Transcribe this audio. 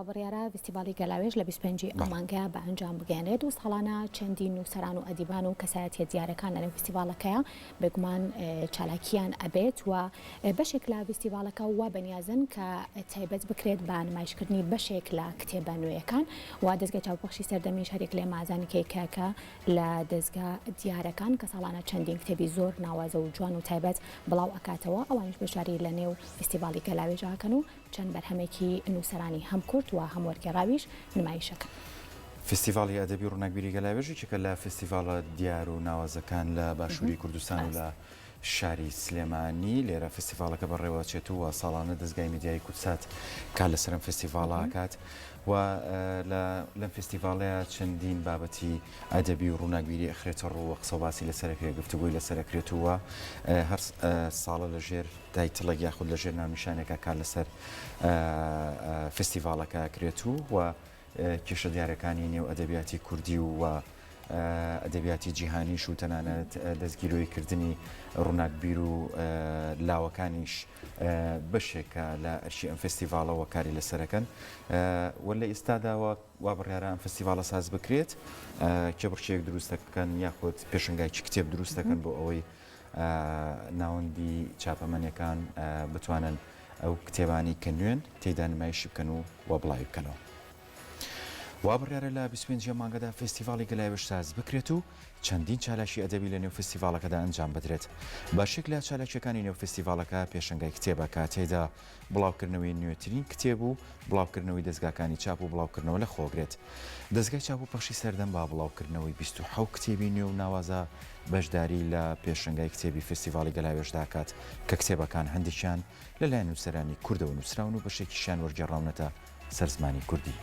بڕیارە ڤیستیڤاڵی گەلاوێژ لە 25 ی ئەم مانگە بە ئەنجام بگەیەنرێت و ساڵانە چەندین نووسەران و ئەدیبان و کەسایەتیە دیارەکان لەنێو ڤیستیڤاڵەکەیا بێگومان چالاکیان ئەبێت و بەشێک لە ڤیستیڤاڵەکە وا بەنیازن کە تایبەت بکرێت بە نمایشکردنی بەشێک لە کتێبە نوێیەکان و دەزگای چاپوپەخشی سەردەمیش هەریەک لە ئێمە ئازانی کەی کە کە لە دەزگا دیارەکان کە ساڵانە چەندین کتێبی زۆر ناوازە و جوان و تایبەت بڵاو ئەکاتەوە ئەوانیش بەشداری لە نێو فیستیڤاڵی گەلاوێژ ئەکەن و چەند بەرهەمێکی نووسەرانی هەم کورد و هەم وەرگێڕاویش نمایشەکەن. فیستیڤاڵی ئەدەبی ڕووناکبیری گەلاوێژ یەکێکە لە فیستیڤاڵە دیار و ناوازەکان لە باشووری کوردستان و لە شاری سلێمانی. لێرە فیستیڤاڵەکە بەڕێوەچێت و ساڵانە دەزگای میدیایی کوردسات کار لەسەر ئەم فیستیڤاڵە ئەکات و لەم فیستیڤاڵەیە چەندین بابەتی ئەدەبی و ڕووناکبیری ئەخرێتە ڕوو و قسە و باسی لەسەر ئەکرێت، گفتوگۆی لەسەر ئەکرێت و هەر ساڵە لەژێر title ێک یاخود لەژێر ناونیشانێکا کار لەسەر فستیڤاڵەکە ئەکرێت و و کێشە دیارەکانی نێو ئەدەبیاتی کوردی و ئەدەبیاتی جیهانیش و تەنانەت دەستگیرۆی کردنی ڕووناکبیر و لاوەکانیش بەشێکە لە ئەرکی ئەم فستیڤاڵەوە کاری لەسەرەکەن و لە ئێستادا وا بڕیارە ئەم فستیڤاڵە ساز بکرێت کێبڕکێیەک دروست دەکەن یاخود پێشنگایکی کتێب دروست دەکەن بۆ ئەوەی ناوەندی چاپەمەنیەکان بتوانن ئەو کتێبانەی کە نوێن تێیدا نمایشی بکەن و و بڵاوی بکەنەوە. وا بڕیارە لە 25 ی مانگەدا فێستیڤاڵی گەلاوێژ ساز بکرێت و چەندین چالاکی ئەدەبی لە نێو فێستیڤاڵەکەدا ئەنجام بدرێت. بەشێک لە چالاکیەکانی نێو فێستیڤاڵەکە پێشەنگای کتێبە کە تێیدا بڵاوکردنەوەی نوێترین کتێب و بڵاوکردنەوەی دەزگاکانی چاپ و بڵاوکردنەوە لەخۆگرێت. دەزگای چاپ و پەخشی سەردەم بە بڵاوکردنەوەی 27 کتێبی نوێ و ناوازە بەشداری لە پێشەنگای کتێبی فێستیڤاڵی گەلاوێژدا ئەکات کە کتێبەکان هەندێکیان لەلایەن نووسەرانی کوردەوە نووسراون و بەشێکیشیان وەرگێڕاونەتە سەر زمانی کوردی.